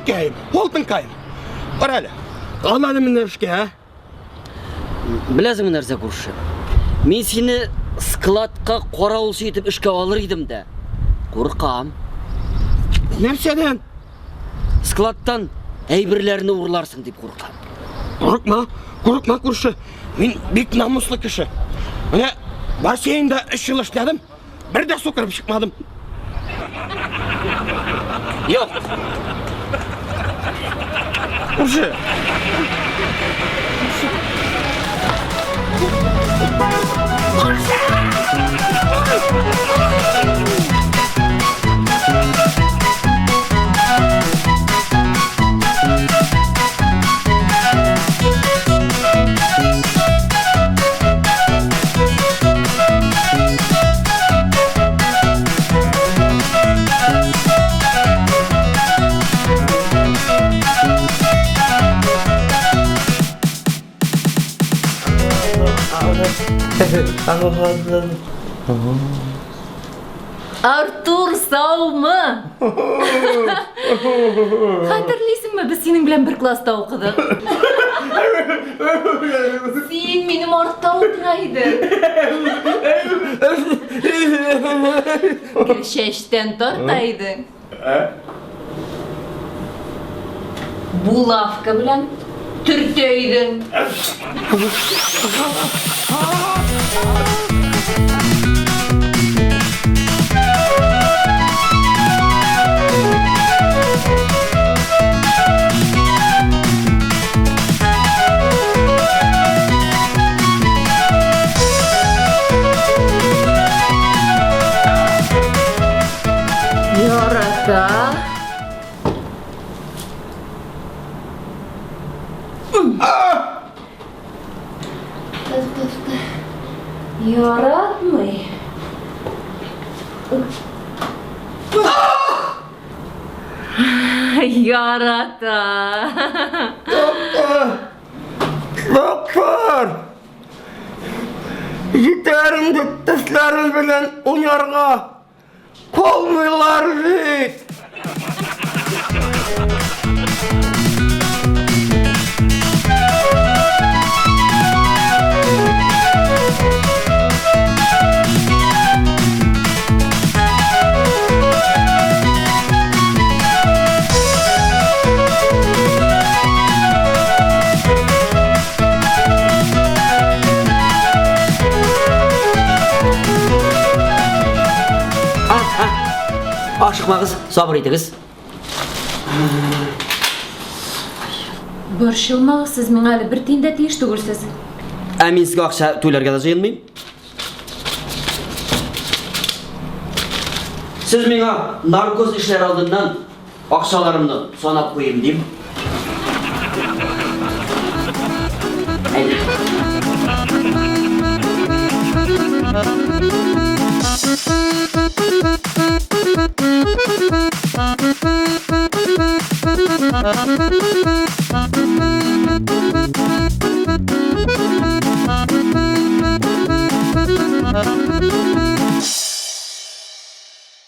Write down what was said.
Күршекәем, алтынкаем. Кара әле. Ал әле мине эшкә, ә? Беләсеңме нәрсә, күрше? Мин сине складка каравылчы итеп эшкә алыр идем дә. Куркам. Нәрсәдән? Складтан әйберләрне урларсың дип куркам. Курыкма, курыкма, күрше. Мин бик намуслы кеше. Менә бассейнда өч ел эшләдем. Бер дә су кереп чыкмадым. Юк. Күрше. Артур, саумы? Хәтерлисеңме, без синең белән бер класста укыдык. Син минем артта утыра идең. Гел чәчтән тарта идең. Булавка белән төртә идең. Ярата. Яратмый. Ярата. Доктор! Җитәр инде тешләрем белән уйнарга. Калмыйлар бит! Ашыкмагыз, сабыр итегез. Борчылмагыз, сез миңа әле бер тиен дә тиеш түгелсез. Ә мин сезгә акча түләргә дә җыенмыйм. Сез миңа наркоз эшләр алдыннан акчаларымны санап куйым дим. Әйдә.